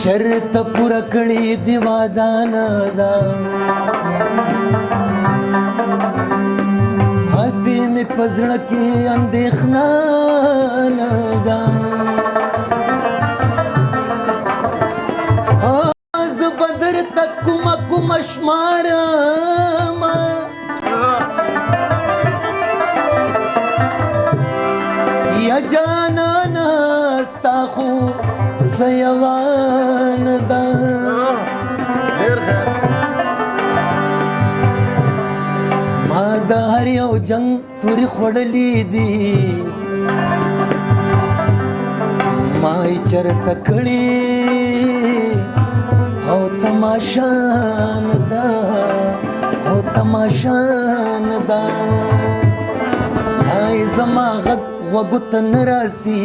چرته پوره کړې دي وعده نه ده. هسې مې په زړه کې اندېښنه نه ده. زه به درته کومه کومه شمارم، یا جانانه ستا خو څه یوه نه ده. ډېر خیر. ما د هر یو جنګ تورې خوړلې دي، ما یې چرته کړې او تماشا نه ده، او تماشا نه ده. دا یې زما غږ غوږو ته نه راسي،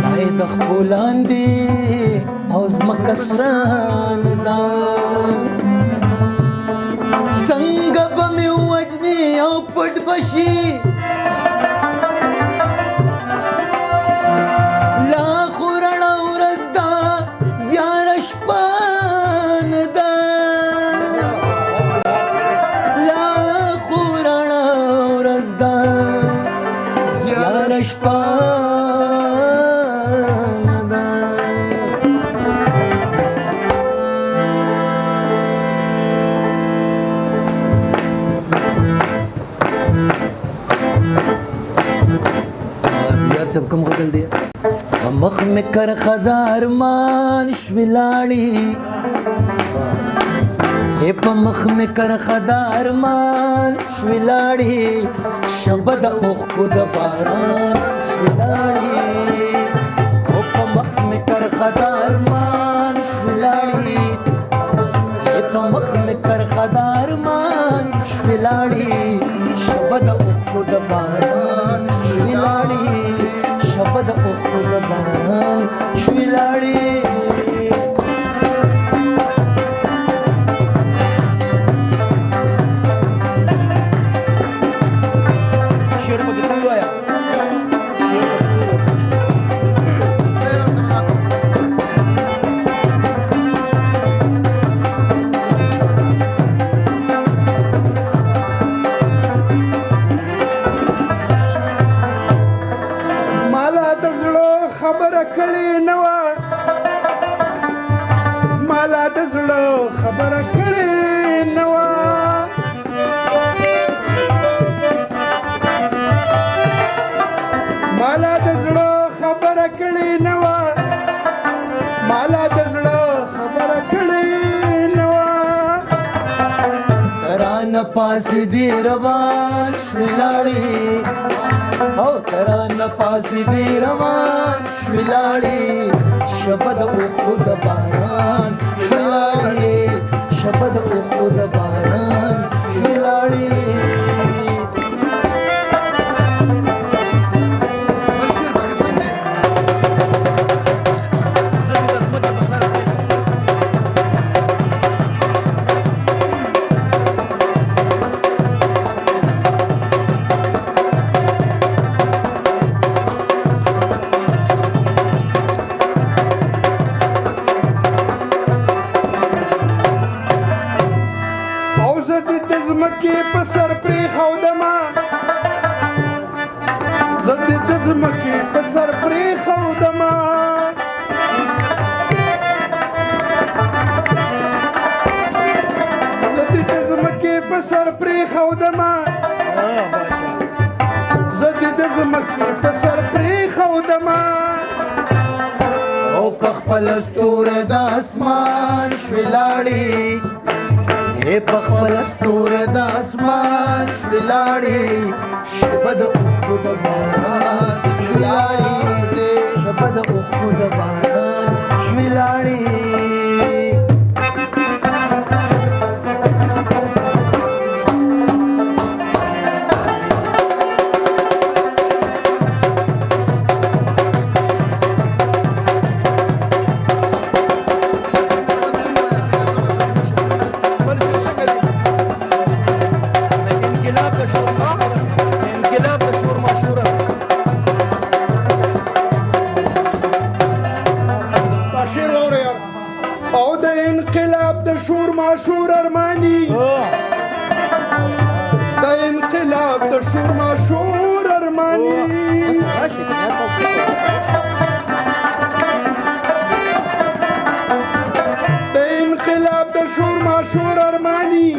لا یې د خپو لاندې او ځمکه سره نه ده. څنګه به مې ووژني او پټ به شي، لا خو رڼا ورځ ده زیاره شپه نه ده. لا خو رڼا ورځ ده زیاره شپه نه ده. زیار صاحب کوم غزل دی؟ په مخ مې کرښه د ارمان شوې لاړې، په مخ مې کرښه د ارمان شوې لاړې، شبه د اوښکو د باران شوې لاړې. او په مخ مې کرښه د ارمان شوې لاړې، په مخ مې کرښه د ارمان شوې لاړې، شبه د اوښکو د باران شوې لاړې، شبه د اوښکو د باران شوې لاړې. شعر پکې ته ووایه، شعر پکې ته ووایه. خیر سره راکړه. مالا د زړه خبره کړې نه وه، مالا د زړه خبره کړې نه وه. مالا د زړه خبره کړې نه وه، مالا د زړه خبره کړې نه وه. ترانه پاسې دې روان شوې لاړې، او ترانه پاسې دې روان شوې لاړې، شبه د اوښکو د باران شوې لاړې، شبه د اوښکو د باران شوې لاړې. بل شعر پکې څنګه دی؟ زه دې د ځمکې په سر پرېښودم. او زه دې د ځمکې په سر پرېښودمه، زه دې د ځمکې په سر پرېښودمه. زه دې د ځمکې په سر پرېښودمه، زه دې د ځمکې په سر پرېښودمه. او په خپل ستوری د اسمان شوې لاړې، په خپل ستوری د اسمان شوې لاړې، شپه د اوښکو د باران شوې لاړې، شپه د اوښکو د باران شوې لاړې. بل شعر څنګه دی؟ د انقلاب د شور مشوره، انقلاب د شور مشوره. ماشور ارمانی، د انقلاب د شور ماشور ارمانی. د انقلاب د شور ماشور ارمانی،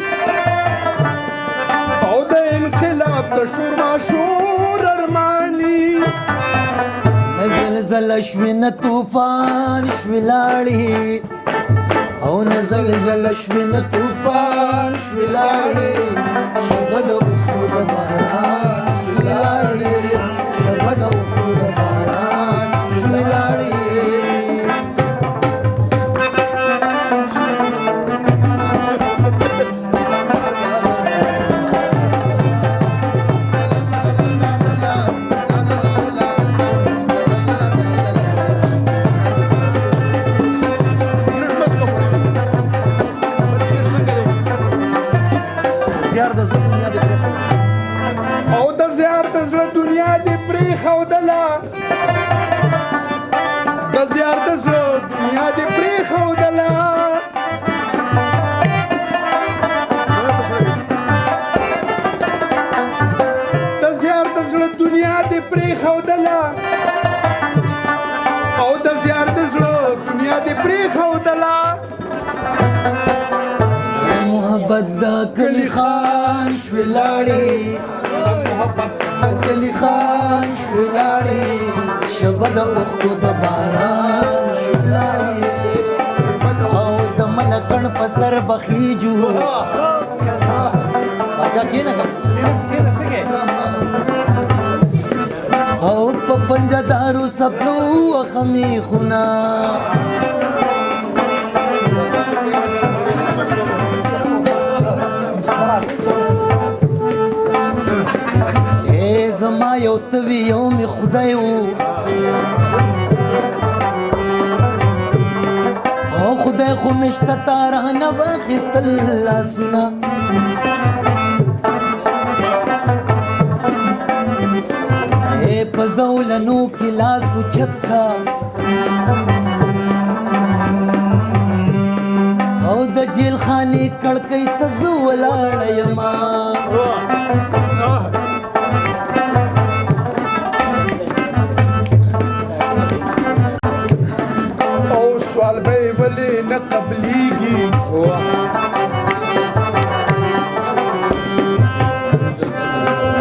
او د انقلاب د شور ماشور ارمانی. نه زلزله شوې نه طوفان شوې لاړې، او نه زلزله شوې نه طوفان شوې لاړې، شپه د اوښکو د باران شوې لاړې، شپه د اوښکو د باران شوې لاړې. سګرټ مه څکه خورې. بل شعر څنګه دی؟ زیار د زړه دنیا دې پرېښوده. او د زیار د زړه دنیا دې پرېښودله، د زیار د زړه دنیا دې پرېښودله. د زیار د زړه دنیا دې پرېښودله، او د زیار د زړه دنیا دې پرېښودله. محبت د کلی خان شوې لاړې، د کلی خان شوې لاړې، شپه د اوښکو د باران شوې لاړې. او د ملکڼ په سر بخیجو باچا کښېنه که کښېنه څه. او په پنجه دارو سپلو وخمې خونه. ای زما یو ته وي یو مې خدای و، او خدای خو مې شته تا رانه واخیستل لاسونه. ای په زولنو کې لاس اوچت کا، او د جیلخانې کړکۍ ته زه ولاړه یمه. او سوال به یې ولې نه قبلیږي؟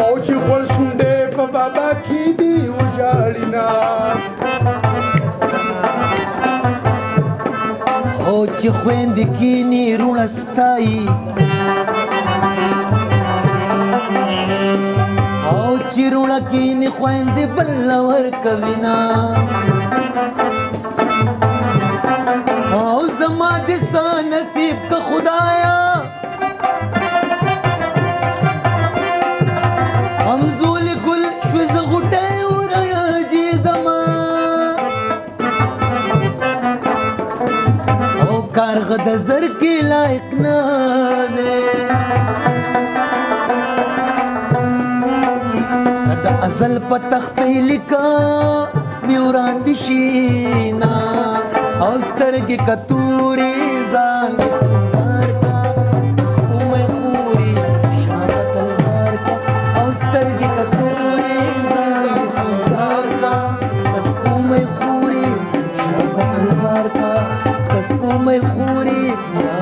او چې غوړ شونډې په بابا کې دي وژاړي نه. او چې خویندې کیني روڼه ستایي، او چې روڼه کیني خویندې بل له ورکوي نه. او زما دې څه نصیب که خدایا، همزولې ګل شوې زه غوټۍ ورجېدمه. او کارغه د زرکې لایق نه دی، که د ازل په تختۍ لیکه وي وړاندې شي نه. او سترګې که تورې ځان دې سینګار کا، د سپومې خورې شا په تلوار کا. او سترګې که تورې ځان دې سینګار کا، د سپومې خورې شا په تلوار کا، د سپومې خورې شا